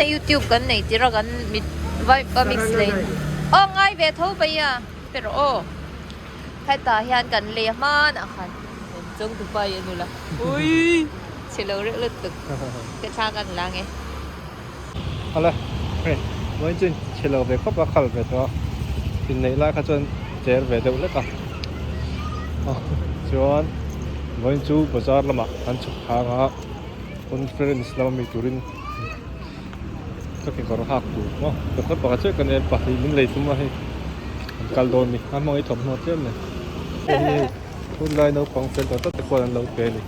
na youtube kan nei tir a kan mit vaipa mix lei aw ngai ve tho mai a pe rawh aw hetah hian kan lei a hmanah khan chawng tupa hi a nula ui chhe lo reuh lutuk ka thla kan la nge. Hala hei vawiin chu chhe lo ve khawp a khal ve tawh a inneih lai kha chuan cher ve deuh hlek a chuan vawiin chu bazar lamah an chhuk thang a conference lama mi turin ka kekawr hak tur maw kekawr pakhat chiah ka nei a pahnih min lei tum a hei an kal dawn a ni a hmangin thawmhnaw tlem nei hei hi hei hunlai naupang fel tawh tak te khuan an lo pe a ni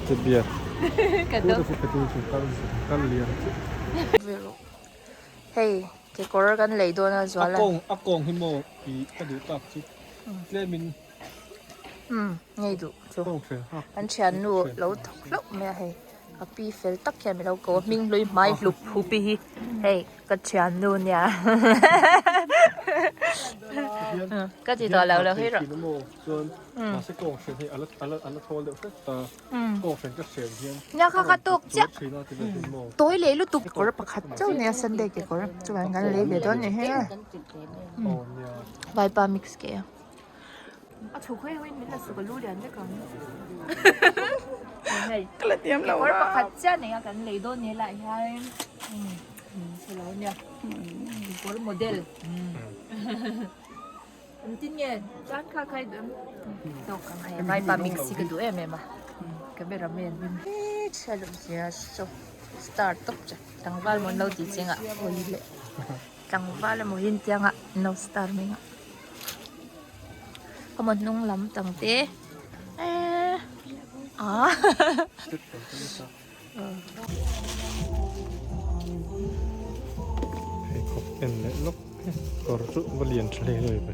che beer Hei kekawr kan lei dawn a zual a. A kawng hi maw i ka duh tak chu tlem in. Umm ngei duh chu. Kan thiannu lo thawk hlauh mai a hei. A pi fel tak hian milo ko a hming hlui hmai hlup hup i hi hei ka thiannu nia ka ti tawh lo lo hi rawh. Nia kha ka tawk chiah tawi leh lutuk kawr pakhat chauh nia sunday kekawr chuan kan lei ve dawn ni hei a vaipa mix ke a. A chhuk hawi hawiin min la suk a lu lian vek ang. Hei kekawr pakhat chiah nei a kan lei dawn ni lai hian chhe lo nia kekawr model. Engtin nge chuan kha kha i duh em? Tawk ang hei vaipa mix hi ka duh em em a cameraman hi chhia loh zia saw star tawp che tlangval maw an lo tih cheng ah awi leh tlangval emaw hi intiang ah an lo star mai ang a maw hnung lam tang te eee ah Pheikhawk en leh lawk kawr chu va lian tha hle hle ve.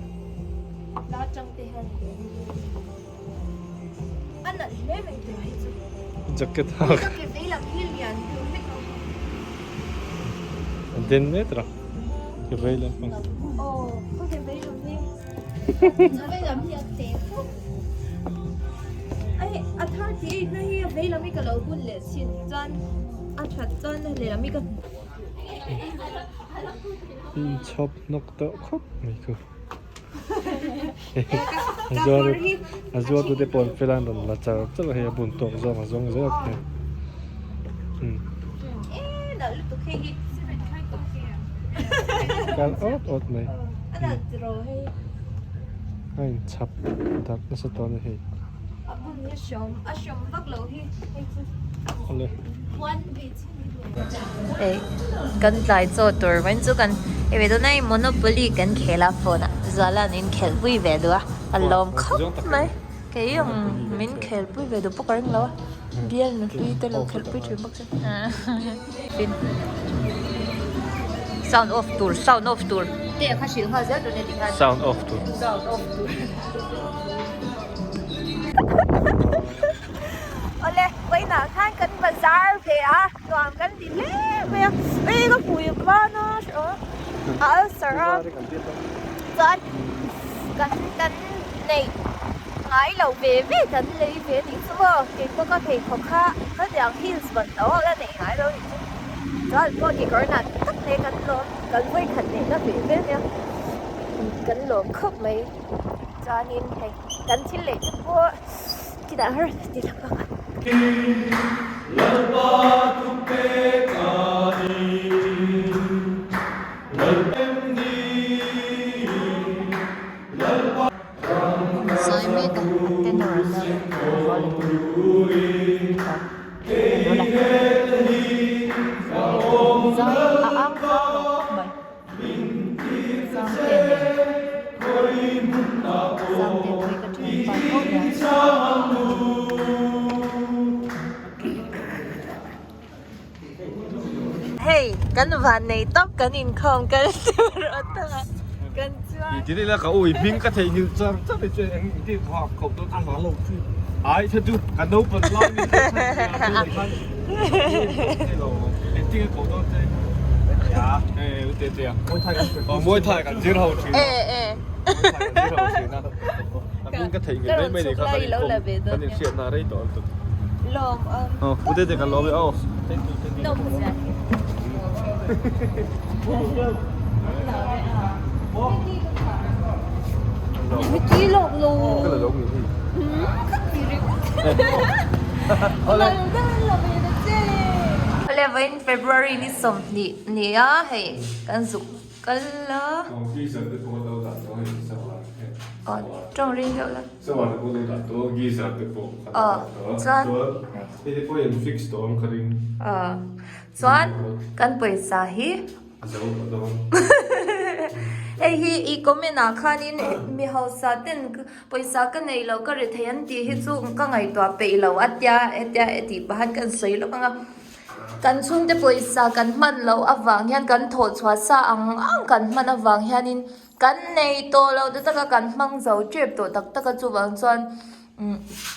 Jacket hak a den mek ra ke vei lam pang. Inchhawp hnawk tawh khawp mai chu a zuar tute pawh an fel a an rawn la char char a hei a bun tawk zawng a zawng zel a kal awt awt mai a inchhap darh nasa tawh a ni hei. Hei kan tlai chaw tur mai chu kan hei ve tuna hei monopoly kan khel a phone ah Zuala'n in khelh pui ve duh a a lawm khawp mai kei ang min khel pui ve duh pawh ka ring lo a bial nupui te lo khelh pui thin bawk se sound off tur sound off tur te kha hrilh nghal zel tur nia tikhan sound off tur sound off tur Awle vawiinah khan kan bazar ve a nuam kan ti hle mai a ei ka hmui van a a ulcer a chuan kan kan neih ngai lo ve ve kan lei ve anih chu maw keipawh ka pheikhawk kha khatiang heels ban tawh la neih ngai lo anih chu chuan pawh kekawr nat tak mai kan lawm kan vawikhat neihna ve ve ania kan lawm khawp mai chuanin hei kan thil lei te pawh Chutah har ti tak bawk a. Sawi mek a, a tenor an lo Zai a ang zau lo khawp mai. Sangte nen Sangte pawh hi ka ṭhian pa tho nia. Hei kan van nei tawp kan inkhawm kal tur a tawng a kan chuan. Ti ila ka ui hming ka theihnghilh char char hi chuan eng ti ha khawp dawn chu ha lo chu ai tha chu ka naupan lai mi kha khan engtin ka koh dawn che ya eh te te a muay thai kan zir ho thin a muay thai kan zir ho thin a a hming ka theihnghilh mai mai nei kha kan inkawm kan inhriatna rei tawh lutuk lawm aw pute te kan lawm e aw thank you thank you. Awle vawiin February ni 20 nia hei kan zuk kal a. Aw tawng ring deuh la. Aw chuan aw chuan kan pawisa hi. Hei hi i comment ah khanin mi hausa ten pawisa ka nei lo ka ri thei an tih hi chu ka ngaihtuah peih lo a tia hetia tih pahan kan sawi lawk ang a kan chhungte pawisa kan hman loh avang hian kan thawh chhuah sa ang ang kan hman avang hianin kan nei tawh lo ta taka kan hmang zo tep tawh tak tak a chuvang chuan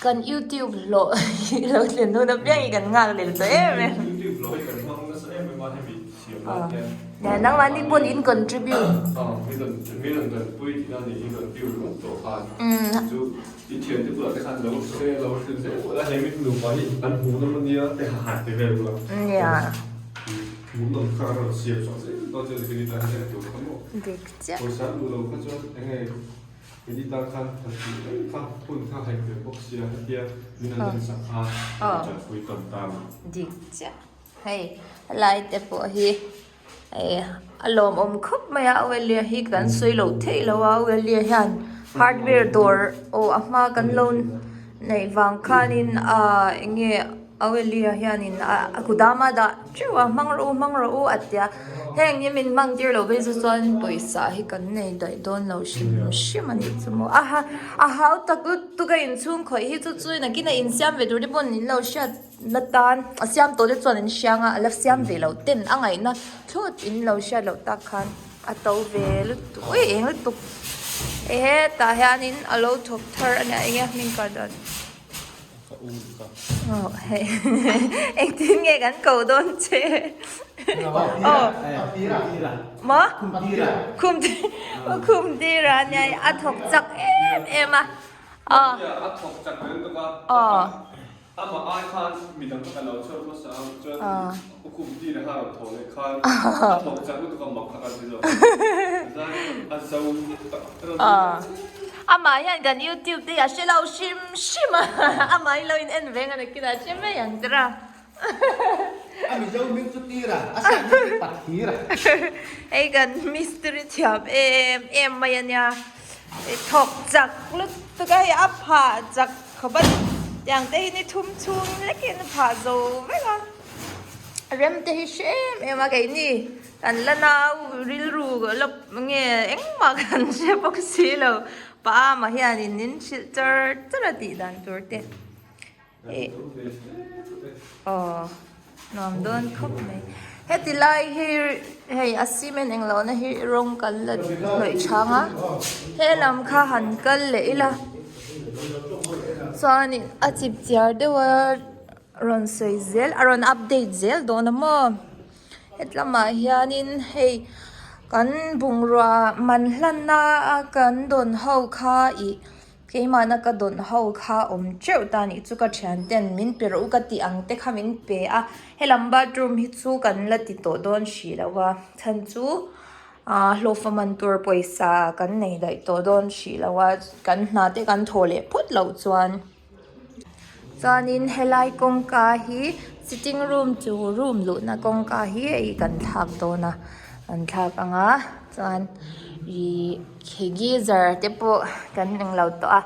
Kan youtube hlawh hi lo thlen hun apiang hi kan nghak lel tawh em em. Youtube hlawh hi kan hmang nasa em em a hemi siam lai hian. Nia nangmah ni pawn in contribute. Aw min rawn tanpui tihna ni in rawn view ringawt tawh khan chu i thiante bulah te khan lo hre lo hrilh zel ula he mi nupa hi an hmuh nawm ania te ha han ti vel ula. Nia. Hmuh nawm kha an rawn siam chhuah zel dawn chuan kei ni tan hian tur kha maw. Dik chiah. Pawisa an duh lo kha chuan enge. Kei tan khan ka tih mai kha hun kha hek ve bawk sia hetia min an en sak kha ka tanpui tawn ta a ni. Dik chiah. Hei helai te pawh hi hei a lawmawm khawp mai a Aurelia hi kan sawi loh theih loh a Aurelia hian hardware dawr aw a hma kan lo neih vang khanin ah eng nge Aurelia hianin a kudam a dah teuh a hmang rawh u hmang rawh u a tia heng hi min hmang tir loh phei chu chuan pawisa hi kan nei daih dawn lo hrim hrim a nih chu maw a ha a hau tak lutuk a inchhung khawih hi chu chu nakin a insiam ve tur te pawh in lo hriat na tan a siam tawh te chuan an hriang a a la siam ve loh ten a ngaihna thlawt in lo hriat loh tak khan a to ve lutuk ui eng lutuk hetah hianin a lo thawk thar a nia eng nge hming ka dan. Ka u ni ka. Aw hei engtin nge kan ko dawn che. Aw. Maw? Khum khum tira nia a thawk chak em em a. Aw. A thawk chak lutuk a. Aw. Amah ai khan midang kha ka lo chhuak hmasa a chuan khum tira kha a rawn thawh leh khan a thawk chak lutuk a mak kha kan ti zawk. A zo tak. Amah hian kan youtube te hi a hre lo hrim hrim a, amah hi lo in en veng a nakinah a hre mai ang tir a. A mizo hming chu tir a, a sap hming chu pathir a. Hei kan mistiri thiam em em mai a nia, thawk chak lutuk a hei a phah chak khawp a ni, tiang te hi ni thum chhung lekin a phah zo vek a, rem te hi hre em em a keini. Kan la nau rilru la nge engmah kan hre bawk si lo pa ama hianin min hrilh char char a tih dan tur te ih aw nuam dawn khawp mai heti lai hi hei a cement englo na hi rawng kan la hnawih chhang a helam kha han kal leh ila chuanin a chip chiar deuh a rawn sawi zel a rawn update zel dawn a maw. Hetlamah hianin hei kan bungrua man hlanna a kan dawn ho kha ih keimahna ka dawn ho kha awm teuh ta nih chu ka thian ten min pe rawh u ka tih ang te kha min pe a helam bathroom hi chu kan la ti tawh dawn hrih lo a chhan chu ah hlawhfa man tur pawisa kan nei daih tawh dawn hrih lo a kan hna te kan thawh leh phawt loh chuan. Chuanin helai kawngka hi sitting room chu room luhna kawngka hi hei kan thlak dawn a kan thlak ang a chuan ihh khi geyser te pawh kan englo tawh a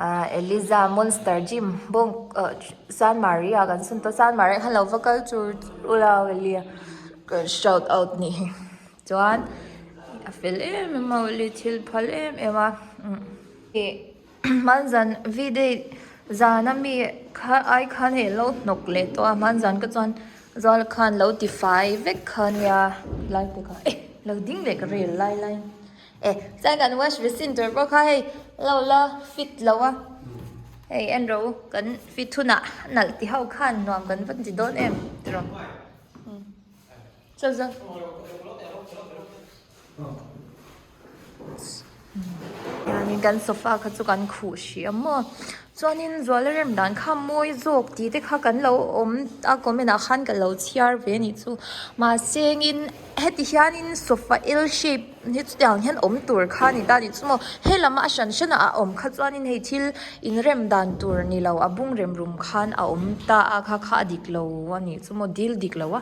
ahh Eliza monster gym bawng ah Sanmari ah kan sawn tawh Sanmari ah khan lo va kal chur chur ula kan shout out nih hi chuan a fel em em a awle thil phal em em a ih. Hmanzan v-day zana mi kha ai khan hei lo hnawk leh tawh a hmanzan ka chuan zal khan lo ti fai vek kha nia lai te kha eh lo ding leh ka rel lai lai eh chuan kan wash basin tur pawh kha hei lo la fit lo a hei en rawh u kan fit hunah nalh ti ho khan nuam kan va ti dawn em tiraw chaw zawng. Hianin kan sofa kha chu kan khuh hrih a maw. Chuanin zuala rem dan kha mawi zawk tih te kha kan lo awm a comment ah khan ka lo chhiar ve a nih chu mahse engin heti hianin sofa L shape hi chutiang hian awm tur kha a ni ta a nih chu maw helam a hran hran a a awm kha chuanin hei thil inrem dan tur ni lo a bung rem rum khan a awm ta a kha kha a dik lo a nih chu maw dil dik lo a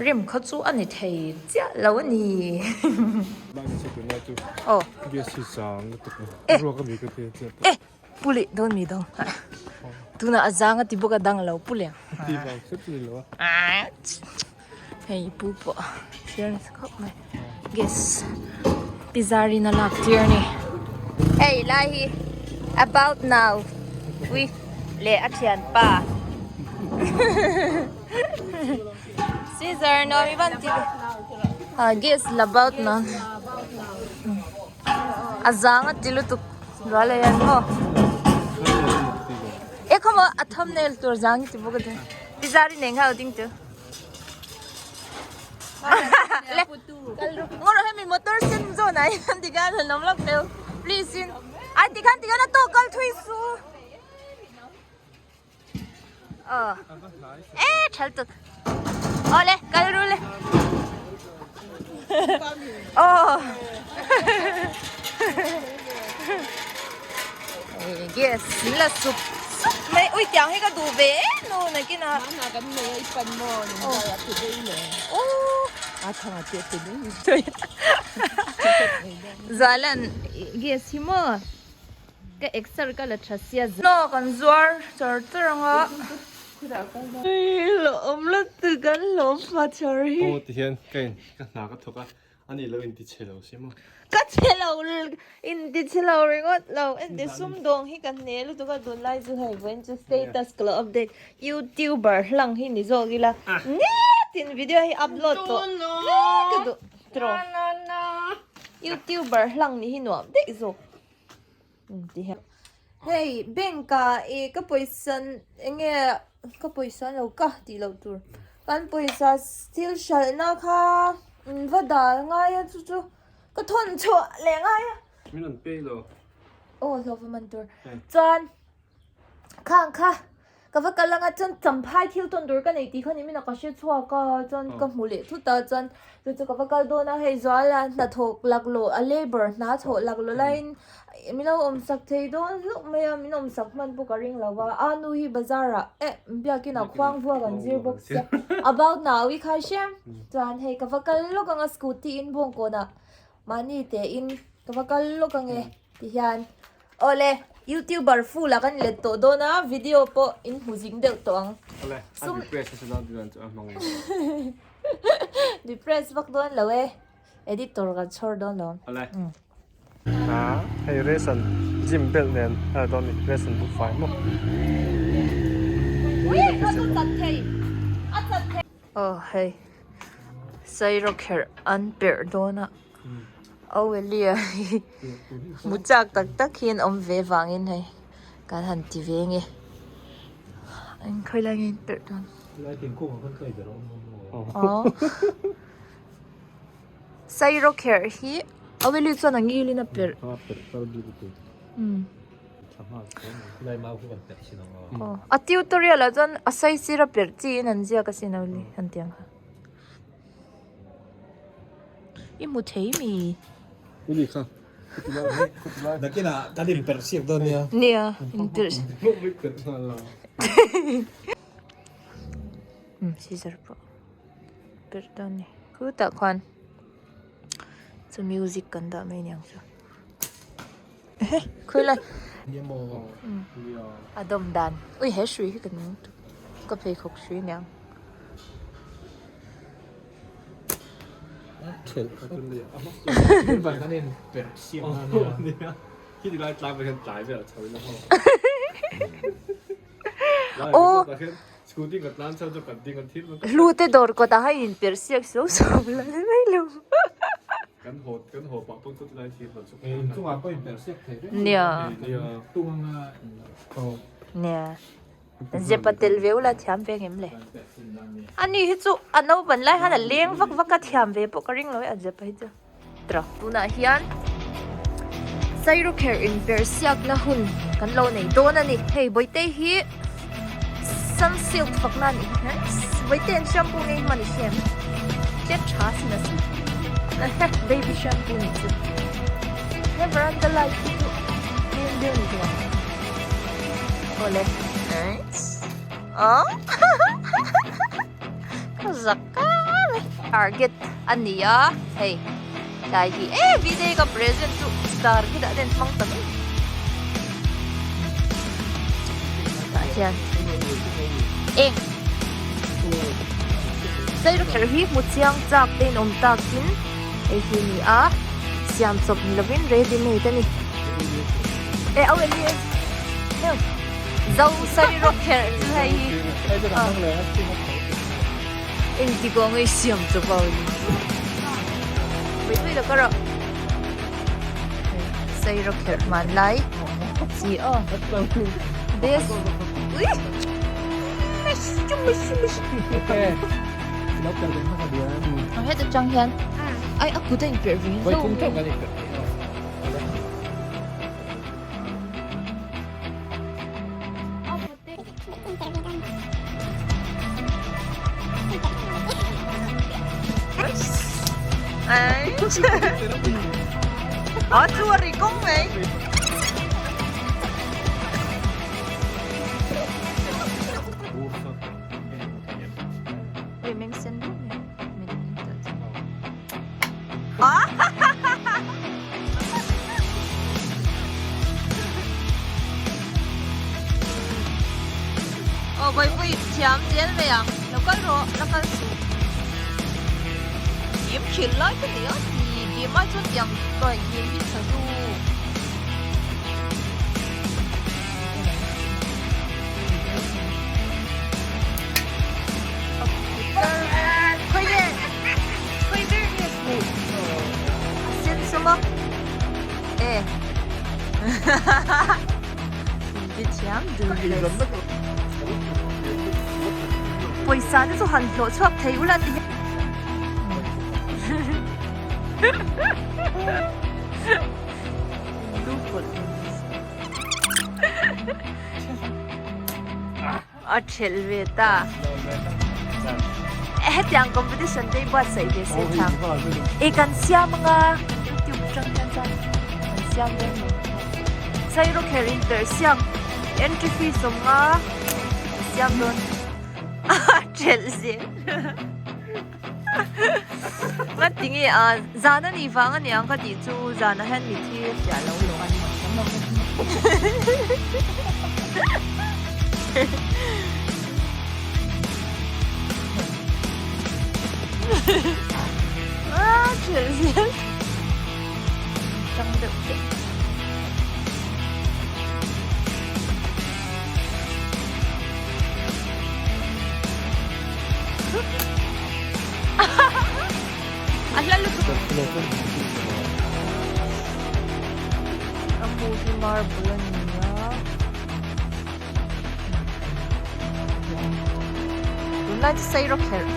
rem kha chu a ni thei chiah lo a ni. Aw. Pu leh dawn mi dang tunah a zang a ti bawk a dang lo pu leh hei pu pawh thlir nasa khawp mai gas pi zarin a lak tir a ni hei lai hi about now ui leh a thianpa scissor no mi van ti gas about now a zang a ti lutuk. Rual a hian maw e khaw maw a thumbnail tur zang hi ti bawk a ni bizar in eng ho ding chu le ngawr hemi motor sen zawn ah hian tikhan han awm lawk teu please in ai tikhan tikhan a tawk kal thui su Ờ. Ê, thật cực. Ô le, kal ru le. Ô. Yes, la sup sup mai ui tiang hi ka du ve nu na kina. Na kan nei ai pan mo ni da tu dei le. Ô. A thanga te te dei. Zalan yes hi mo. Ka exer ka la tha sia No kan zuar char char anga Lawm la tu kan lawm fa char hi. Aw ti hian ka in ka hna ka thawk a ani lo in ti chhe lo si maw. Ka chhe lo in ti chhe lo ringawt lo en ti sumdawng hi ka hne lutuk a tunlai chu hei vawiin chu status ka lo update youtuber hlang hi ni zawk ila nitin video hi upload tawh ka duh tiraw youtuber hlang ni hi nuam daih zawk. Hei bank ah ih ka pawisa eng nge ka pawisa lo ka tih loh tur kan pawisa thil hralhna kha in va dal ngai a chu chu ka thawn chhuah leh ngai a. Min rawn pay lo. Aw hlawh va man tur chuan. Khang kha ka va kal anga chuan champhai thil tawn tur ka nei tih kha nimin a ka hre chhuak a chuan ka hmu leh thut a chuan chu chu ka va kal dawn a hei zuala hnathawk laklawh a labour hna thawh laklawh laiin min lo awm sak thei dawn hlauh mai a min awm sak hman pawh ka ring lo va a nu hi bazar ah eh biakin ah khuang vuak an zir bawk sia about nau i khai hrem chuan hei ka va kal lawk anga scooty in bawngkawn ah mahni te in ka va kal lawk ange ti hian. Awle, youtuber full ah kan let tawh dawn a, video pawh in hmu zing deuh tawh ang. Awle, a depress nasa dawn tih dan chu a hmang e. Depress vak dawn lo e, editor kan chhawr dawn lo. Awle. Ha, hei Resan gym belt nen a la dawn ni, Resan buhfai maw. Aw hei, sairawkherh an perh dawn a. Auelia hi hmu chak tak tak hi an awm ve vangin hei kan han ti ve nge an khawi lai nge an perh dawn aw sairo kherh hi Auelia chuan a ngilin a perh a tutorial ah chuan a saisir a perh chiin an ziak asin Auelia an tih ang kha. I hmu thei mi? Uni kha. Nakinah kan inperh siak dawn nia. Nia, inperh. Um, scissor pawh perh dawn ni. Khutah khuan chu music kan dah mai aniang chu. Ehe, khawi lai. A dawm dan. Ui he hrui hi ka ning tuk. Ka pheikhawk hrui aniang. Aw Hlute dawr kawtah khan in perh siak suau suau la ni mai lo. Nia. Nia. Zep a tel ve ula thiam ve ngem le. Ani hi chu a naupan lai khan a leng vak vak a thiam ve pawh ka ring lo e a zep hi chu. Tawh. Tunah hian Sairawkherh inperh siakna hun kan lo nei dawn a ni. Hei Bawihte hi sunsilk fakna a nih hi. Bawihte an shampoo ngei hman i hriam. Tlep tha sin a sin. Baby shampoo nih chu. He veranda light hi chu tlem deuh ni tur ang. Awle. Nice. Aww. Ka zak kar e. Target a ni a hei tlai hi everyday ka present chu target ah ten hmang ta mai tah hian eng sairawkherh hi hmu chiang chak te in awm takin hei hi a ni a siam chawp ni lovin ready made a ni e au e Zo sairawkherh chu hei hi engti kawng ei siam chawp a ni mai mai lo ka rawh sairawkherh hmanlai chi aw best ui heta tang hian ai a kut a inperh ve hlauh. Ờ chua thì cũng vậy. Aw Bawihpui thiam zel mai ang, lo kal rawh, la kal suh. Game khel lai ka nei a ti, game ai chuan tiang kaih game hi tha zu. Pawisa te chu han hlawh chhuak thei ula ti hian A thelh ve ta. Hetiang competition te hi buatsaih ve se tha. E kan siam anga YouTube atang hian chuan kan siam dawn lo. Sairawkherh in perh siak entry fee sawmnga kan siam dawn. A thelh zel. Nga tinge a zan a nih vang a niang ka tih chu zan ah hian mithi a fiah lo lo. A thelh zel tang deuh teh. A hla lutuk. A mu hi marble a ni a. Tunlai chu sairawkherh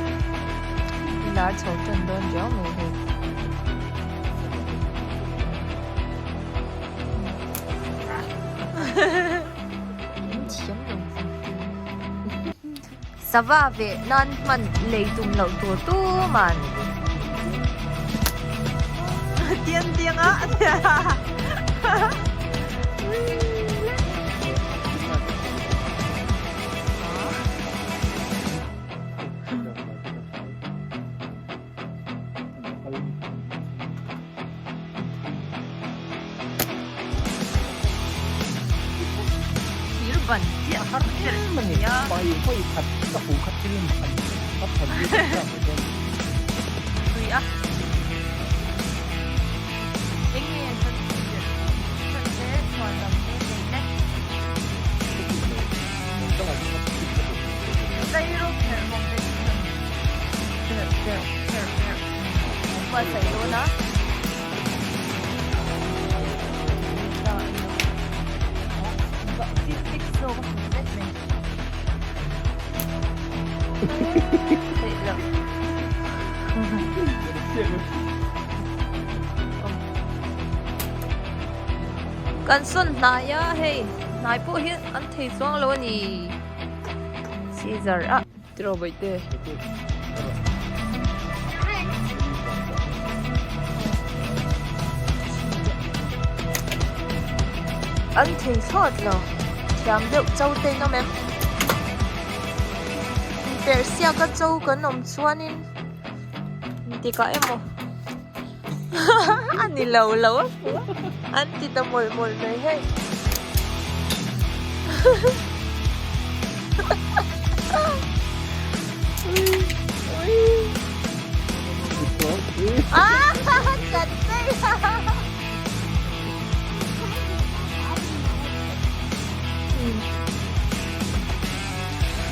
i lar chho tan dawn riau mai hei. Thiam lo Sava veh nan hman lei tum loh tur tuman. Tian tiang a. Thir ban chiah har kher a ni a. Pai hawi khat ka hu khat thil mak a ni. Ka phan hi ka chak ve dawn. Tui a. Eng nge kan competition te chhuan lam te neih te. Zairu kherh competition. Perh perh perh perh. An buatsaih dawn a. Kan sawn hnai a hei hnai pawh hi an thei chuang lo a ni Caesar a tiraw bawihte. An thei thlawt lo thiam deuh cho te in awm em perhsiak a cho kan awm chuanin tikah emaw a ni lo lo a an ti ta mawlh mawlh mai hei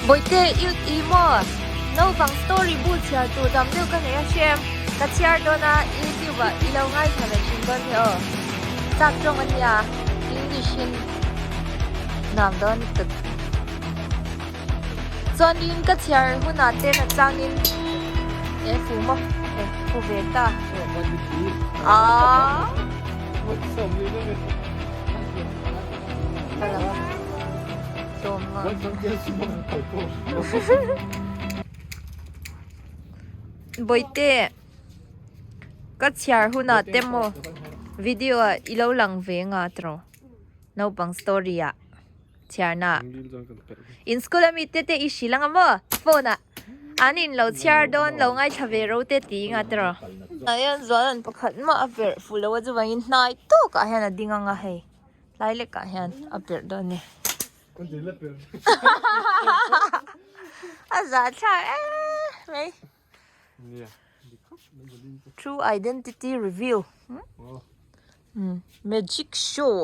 Bawihte i maw naupang story bu chhiar tur tam deuh ka nei a hrem ka chhiar dawn a youtube ah i lo ngaithla ve thin dawn hi aw chak tawng a nia english in nuam dawn lutuk chuanin ka chhiar hunah te na changin e fu maw e fu ve ta aaa. Bawihte ka chhiar hunah te maw video ah i lo lang ve nga tiraw naupang story ah chhiarna in school ami te te i hrilh anga maw phone ah an in lo chhiar dawn lo ngaithla ve ro te ti nga tiraw. Hian zual an pakhat mah a perh fuh lo a chuvangin hnai tawkah hian a ding anga hei. Tlai lekah hian a perh dawn a ni. A zah thlak em mai. True identity reveal. Magic show.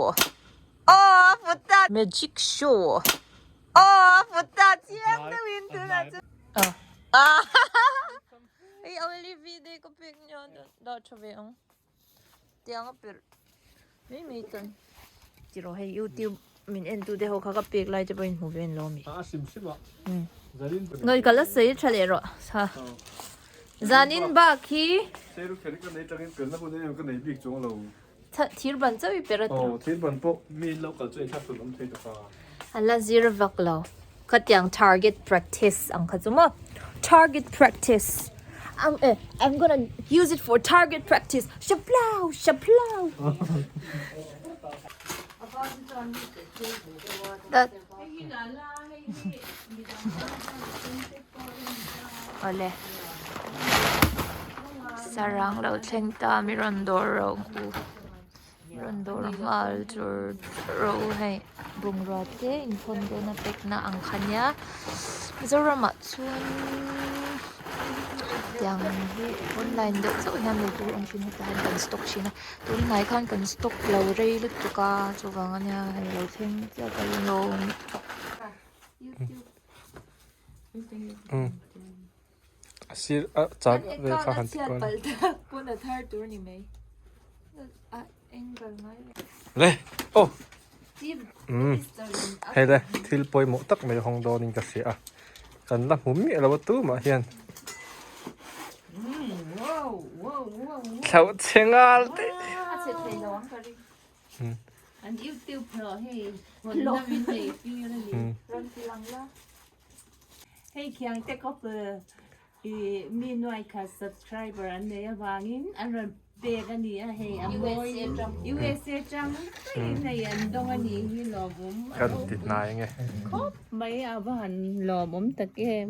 Aw put ta magic show. Aw put ta chiang deuhin tunah chuan. Hei Olivi te ka pek nia dah tha ve ang. Tiang a perh mai mai chuan tiraw hei youtube min en tu te ho kha ka pek lai te pawhin hmu ve an lo ami. A sim sim a. Ngawi ka la sawi tha leh rawh ha. Zanin bak hi. Seiru kher ka nei tangin pelna hun em ka nei bik chuang lo. Thir ban chauh i per a tiraw. Aw thir ban pawh mi lo kal chu ei thlak tur awm thei ta kha. A la zir vak lo. Khatiang target practice ang kha chu maw target practice I'm eh I'm gonna use it for target practice shaplau shaplau that awle sarang lo thleng ta mi rawn dawr ro u. Rawn dawr nghal chur ro hei bungrua te inthawn dawn a pack na ang kha nia Mizoramah chuan tiang hi online deuh chauh hian lei tur a awm thin hetah hian kan stock thin a tunhnai khan kan stock lo rei lutuk a chuvang ania hei lo thleng chiah ka ring lo. A sir a chak vel kha han ti kual le aw umm hei le thil pawimawh tak mai hawng dawnin ka hria a kan la hmu miah lo a tumah hian thlauh chhe ngal te Hei khiang te couple i mi nuai khat subscriber an nei avangin an rawn pek a ni a hei a mawi USA tang in hei an dawng a nih hi lawmawm kan ti hnai nge khawp mai a va han lawmawm tak em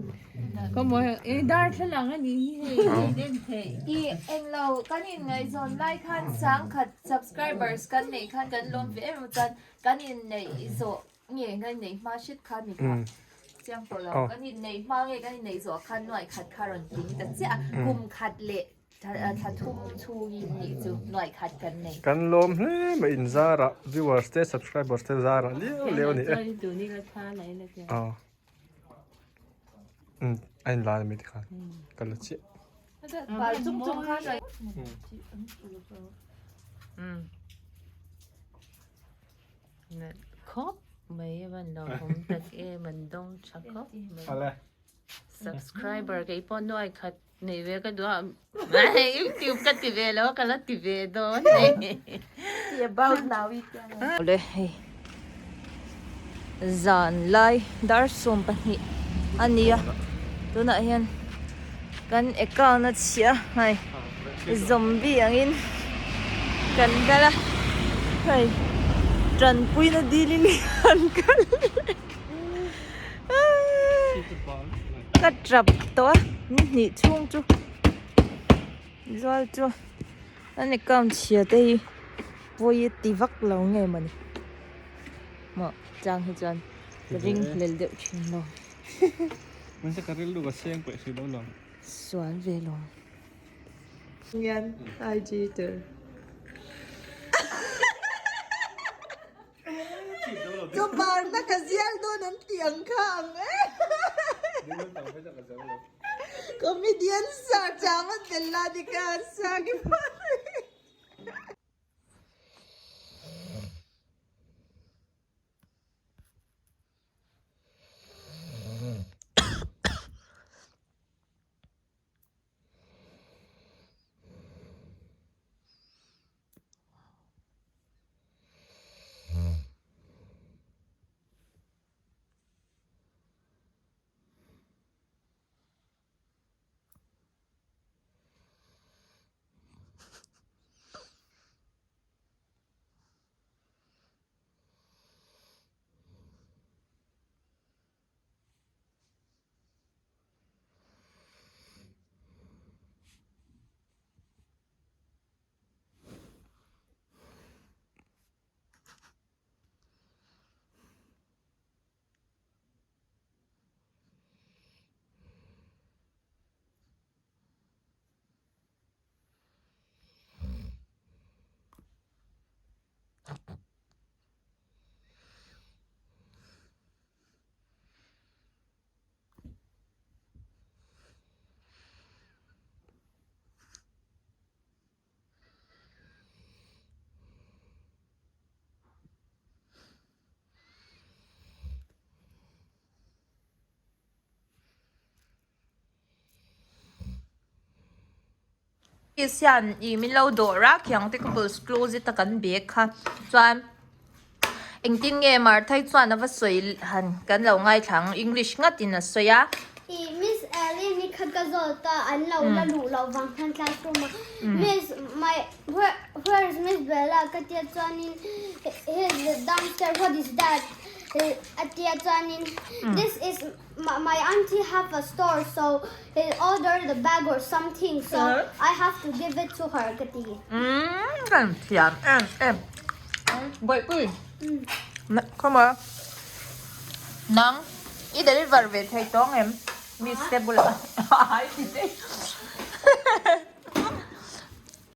khawmawi i darthlalang a nih hi hei hei den theih I englo kan inngaihzawn lai khan sangkhat subscribers kan neih khan kan lawm ve em em chuan kan inneih zawh Nge kan inneih hma hret kha ni kha chiang tawh lo. Kan inneih hma nge kan inneih zawh khan nuai khat kha rawn tling ta chiah a. Kum khat leh thla thum chhungin nih chu nuai khat kan nei. Kan lawm hle mai in zarah viewers te subscribers te zarah liau liau a ni e. Aw a in la a ni tikhan ka la chiah. Nalh khawp mai a van lawmawm tak em an dawng tha khawp mai. Subscriber kei pawh nuai khat. Nei ve ka duh a, YouTube ka ti ve lo a, ka la ti ve dawn e. Ti about now i tia maw. Awle hei zan lai dar 12 a ni a, tunah hian kan account a chhia hei zombie angin kan kal a, hei tanpuina dilin kan kal. Ka tap tawh a ni hnih chhung chu zual chu an account chhia te hi pawi ti vak lo nge mawni maw chang hi chuan ka ring hlel deuh thin lo. Sual ve lo. Hian IG tur. Chu barna ka zial dawn an tih ang kha ang e. Comedian sar chama Bella ni kha an sang i phah. Hian ih min lo dawr a khiang te couples closet a kan bag kha chuan engtin nge Martha-i chuan a va sawi han kan lo ngaithla ang English ngatin a sawi a. Ih Miss Ellie ni kha ka zawt a an lo la luh loh vang khan classroom a Miss my where where is Miss Bella ka tia chuanin he is downstairs what is that a tia chuanin this is My auntie have a store so he order the bag or something so I have to give it to her ka ti. Umm kan thiam em em. Bawihpui come on nang i deliver ve thei tawng em miss te bulah ai ti te.